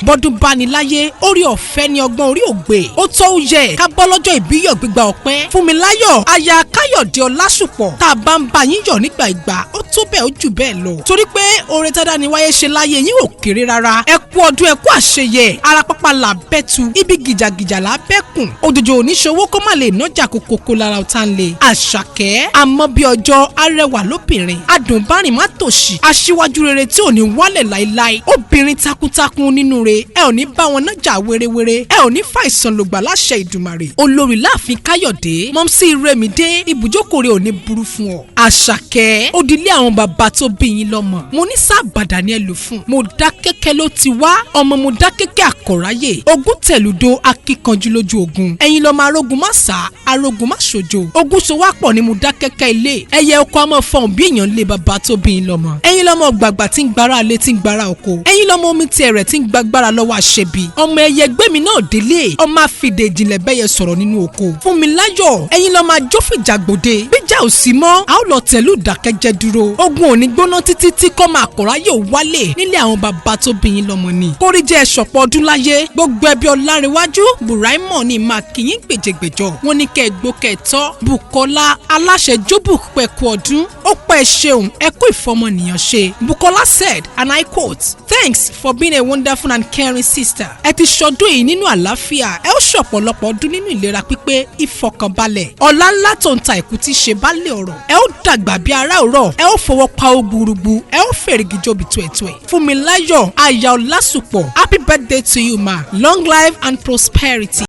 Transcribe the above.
Bọ́dún bániláyé, orí ọ̀fẹ́ ni, ọgbọ́n orí ògbè. Ó tọ́, ó yẹ ká bọ́ lọ́jọ́ ìbíyọ̀ gbígba ọpẹ́. Fúnmiláyọ̀ aya Káyọ̀dé Ọlásùpọ̀, tá a bá ń bá yín yọ̀ nígbà ìgbà, ó tó bẹ́ẹ̀, ó jù bẹ́ẹ̀ lọ, torí pé oore tádá ni wáyé ṣe láyé yín ò kéré rárá. Ẹ kú ọdún, ẹ kú àṣeyẹ. Ara pápá là bẹ́tu, ibi gìjàgìjà là bẹ́kùn. Òjòjò oníṣòwò kó má lè nájà kókókó lára ọ̀tá ń le. Àṣàkẹ́ àmọ́ bí ọjọ́, arẹwà lóbìnrin, adùnbárìn má tòṣì, aṣíwájú rere tí ò ní wálẹ̀ láéláé, obìnrin takuntakun nínú re. Ẹ ò ní bá wọn nájà wérewére, ẹ ò ní fàìsàn lògbà láṣẹ Ìdùmarè. Olórí láàfin Káyọ̀dé, mọ́mísí Rẹ̀mídé, ibùjókòó rẹ̀ ò ní burú fún ọ. Àṣàkẹ́, òdìlé àwọn bàbá tó bí yín lọ́mọ, mo ní sábàdà ní ẹ lò fún. Mo dá kẹ́kẹ́ ló ti wá, ọmọ mo dá kẹ́kẹ́ àkọ̀ráyè, ogun tẹ̀lúdó, akíkanjú lójú ogun. Ẹ̀yin lọ́mọ arógun má sá, arógun má ṣojo. Ogun sowápọ̀ ni mo dá kẹ́kẹ́ ilé ẹyẹ oko àmọ́ fọ̀hún bí èèyàn lé bàbá tó bí yín lọ́mọ. Ẹ̀yin lọ́mọ gbàgbà tí ń gbára lé, tí ń gbára oko. Ẹ̀yin lọ́mọ omi tí ẹ̀rẹ̀ tí ń gbàgbára lọ́wọ́ àṣebi. Ọmọ ẹyẹ gbẹ̀mí náà délé, ọmọ àfìdè ìjìnlẹ̀ bẹ́yẹ sọ̀rọ̀ nínú oko. Fúnmiláyọ̀, ẹ̀yin lọ́mọ ajófìjàgbòde. Bíjà ò sí mọ́, a ó lọ tẹ̀lú ìdákẹ́jẹ́ dúró. Ogun ò ní gbóná títí tí kọ́ máa kọ̀ráyè wálé nílé àwọn bàbá tó bí yín lọ́mọ ni. Kóríjẹ́ ẹ̀ṣọ̀pọ̀ ọdún láyé. Gbogbo ẹbí Ọlárẹ̀wájú Buraimoh ní máa kíyín gbèjègbèjọ. Wọn ní kẹ́ ẹ gbó, kẹ́ ẹ tọ́. Bukola aláṣẹ Jóbù, pẹ̀kú ọdún, ó pẹ́ ṣeun, ẹ kú ìfọmọnìyàn ṣe. Bukola said, and I quote, "Thanks for being a wonderful and caring sister." Ẹ ti ṣọdún yìí nínú àlàáfíà, ẹ ó ṣọ̀pọ̀lọpọ̀ ọdún nínú ìlera pípé, ìfọkànbalẹ̀, ọ̀la ńlá tó ń ta ìkú tí ṣe bá lè ọ̀rọ̀. Ẹ ó dàgbà bí ará òrọ̀, ẹ ó fọwọ́ pa ó gbúrúgbú, ẹ ó fèrègì jóbi tuẹ̀tuẹ̀. Fúnmiláyọ̀ aya Ọlásùpọ̀, happy birthday to you, ma. Long life and prosperity.